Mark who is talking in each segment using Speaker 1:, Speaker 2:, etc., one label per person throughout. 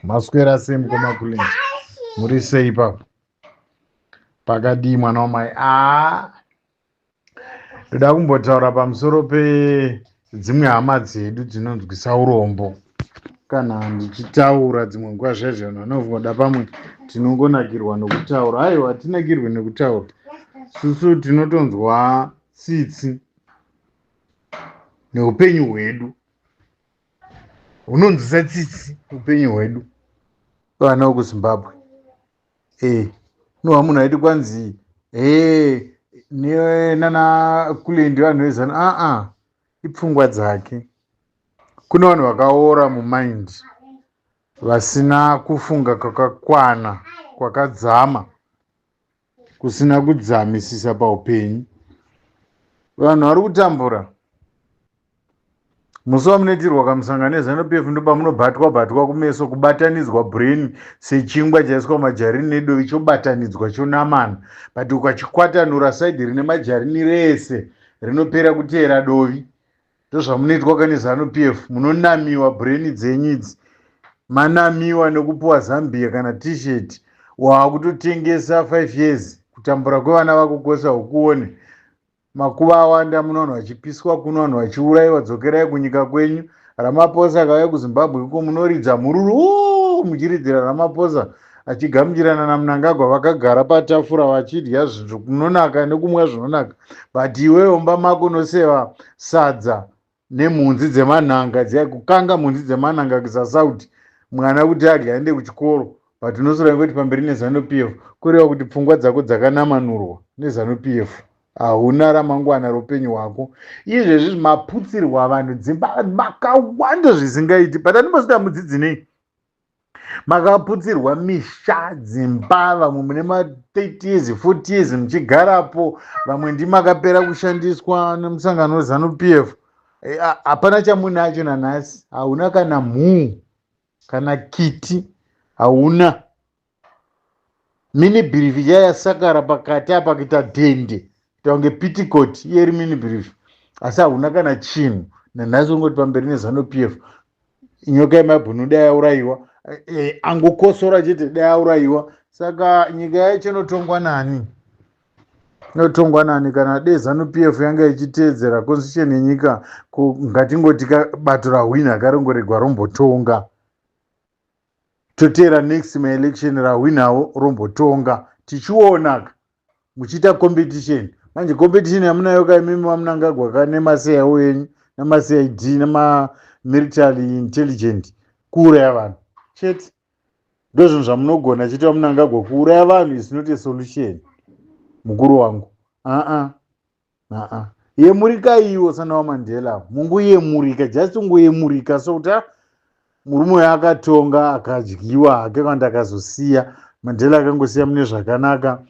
Speaker 1: Maswera sei mukoma Kulent? Muri sei ipapo? Pakadii mwana wamai? Ah. Ndoda kumbotaura pamusoro pedzimwe hama dzedu dzinonzwisa urombo. Kana ndichitaura dzimwe nguva zviya zviya vanhu vanofunga pamwe tinongonakirwa nokutaura. Aiwa, hatinakirwi nekutaura. Susu tinotonzwa tsitsi neupenyu hwedu. Hunonzwisa tsitsi upenyu hwedu vana vekuZimbabwe. Eh, unova munhu aiti kwanzi eh nana Kulendi vanhu vezanu aa ipfungwa dzake. Kune vanhu vakaora mumind vasina kufunga kwakakwana kwakadzama kusina kudzamisisa paupenyu. Vanhu vari kutambura. Musi wamunoitirwa kamusangano neZanu PF ndopamunobatwa batwa kumeso kubatanidzwa brain sechingwa chaiswa majarini nedovi chobatanidzwa chonamana but ukachikwatanura side rine majarini rese rinopera kuteera dovi. Ndozvamunoitwa ka neZanu PF munonamiwa brain dzenyu idzi manamiwa nekupiwa zambia kana t-shirt waakutotengesa 5 years kutambura kwevana vako kwose haukuone. Makuva awanda muno vanhu vachipiswa kuno vanhu vachiurayiwa dzokerai kunyika kwenyu. Ramaphosa akauya kuZimbabwe iko munoridza mhururu muchiridzira Ramaphosa achigamuchirana naMnangagwa vakagara patafura vachidya zvinhu kunonaka nekumwa zvinonaka but iwewe mumba mako unoseva sadza nemhunzi dzemanhanga dziya kukanga mhunzi dzemanhanga kuisa sauti mwana kuti adye aende kuchikoro but unoswera ingoti pamberi neZanu PF kureva kuti pfungwa dzako dzakanamanurwa neZanu PF hauna ramangwana roupenyu hwako. Izvezvi maputsirwa vanhu dzimba makawanda zvisingaiti but andimbosvita mudzidzi nei makaputsirwa misha dzimba vamwe mune ma30 years 40 years muchigarapo vamwe ndimakapera kushandiswa nemusangano weZanu PF. Hapana chamunacho nanhasi hauna kana mhuu kana kiti hauna mini brief chayasakara pakati apa kuita dhende kuita kunge pitikoti iye iri mini brief asi hauna kana chinhu nanhasi ungoti pamberi neZanu PF nyoka yemabhunu dai yaurayiwa angokosora chete dai aurayiwa. Saka nyika yacho inotongwa nani? Inotongwa nani kana dai Zanu PF yanga ichiteedzera constitution yenyika? Ngatingoti bato rahwina karongoregwa rombotonga toteera next maelection rahwinawo rombotonga tichiona muchiita competition. Manje competition yamunayo kaimimi vaMnangagwa ka nemaCIO enyu nemaCID nemamilitary intelligent kuuraya vanhu chete ndo zvinhu zvamunogona chete vaMnangagwa. Kuuraya vanhu is not a solution mukuru wangu aa aa yemurika iwo sana waMandela mungoyemurika just ungoyemurika so kuti murume uyo akatonga akadyiwa hake kana akazosiya Mandela akangosiya mune zvakanaka.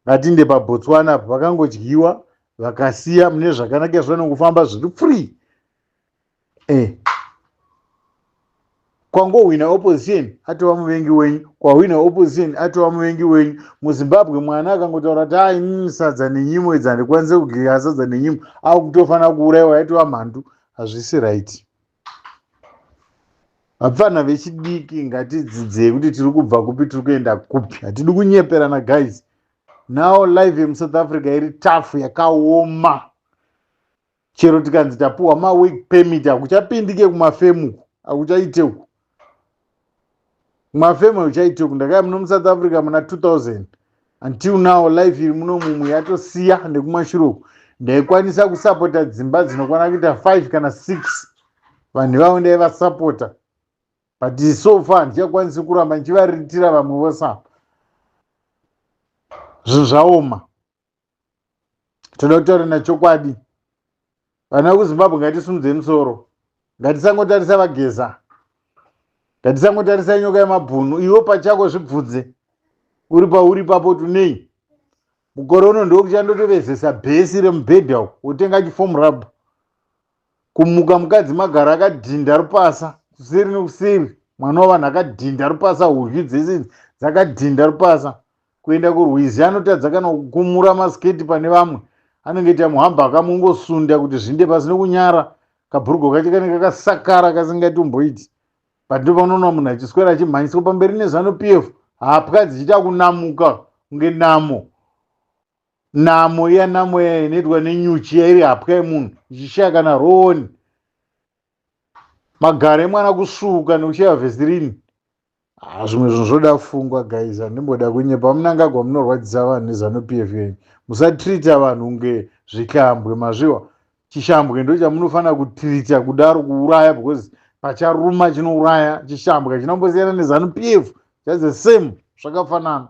Speaker 1: Ngatinde paBotswana apo vakangodyiwa vakasiya mune zvakanaka zvanongofamba zviri free. Kwangohwina opposition atova muvengi wenyu, kwahwina opposition atova muvengi wenyu. MuZimbabwe mwana akangotaura kuti ai sadza nenyimo idzi handikwanise kugika sadza nenyimo akutofanira kuurayiwa yatova mhandu. Hazvisi right. Vapfana vechidiki ngatidzidzei kuti tiri kubva kupi tiri kuenda kupi. Hatidi kunyeperana guys. Now life yemuSouth Africa iri tough yakaoma. Chero tikanzi tapuwa mawork permit hakuchapindike kumafemu hakuchaiteku kumafemu hakuchaiteku. Ndakaya muno muSouth Africa muna 2000 until now life iri muno mumwe yatosiya nekumashure uku. Ndaikwanisa kusapota dzimba dzinokwana kuita 5 kana 6 vanhu ivavo ndaivasapota but so far handichakwanisi kuramba ndichivariritira vamwe vose apa. Zvinhu zvaoma toda kutaura nachokwadi. Vana vekuZimbabwe ngatisimudze musoro ngatisangotarisa vaGeza ngatisangotarisa nyoka yemabhunu. Iwe pachako zvibvunze uri pauri ipapo kuti unei. Mukore uno ndokuchandotovezesa bhesi remubhedha uku wotenga chifoam rub kumuka mukadzi magara akadhinda rupasa kuseri nekuseri mwana wavanhu akadhinda rupasa hurwi dzese dzakadhinda rupasa kuenda kurwizi anotadza kana kukumura masiketi pane vamwe anenge ita muhamba akamungosunda kuti zvinde pasi nekunyara kabhurugo kacho kanenge kakasakara kasingatomboiti. But ndopaunoona munhu achiswera achimhanyiswa pamberi neZANU PF, hapwa dzichiita kunamuka kunge namo, namo iya, namo iya inoitwa nenyuchi iya, iri hapwa yemunhu ichishaya kana roll-on. Magaro emwana kusvuka nekushaya Vaseline. Ah, zvimwe zvinhu zvoda fungwa, guys. Handimboda kunyepa. Munangagwa, munorwadzisa vanhu neZANU PF yenyu. Musatirita vanhu kunge zvihlambwe. Mazviwa, chishambwe ndo chamunofanira kutirita kudaro, kuuraya, because pacharuma chinouraya. Chishambwe chinombosiyana neZANU PF? Just the same, zvakafanana.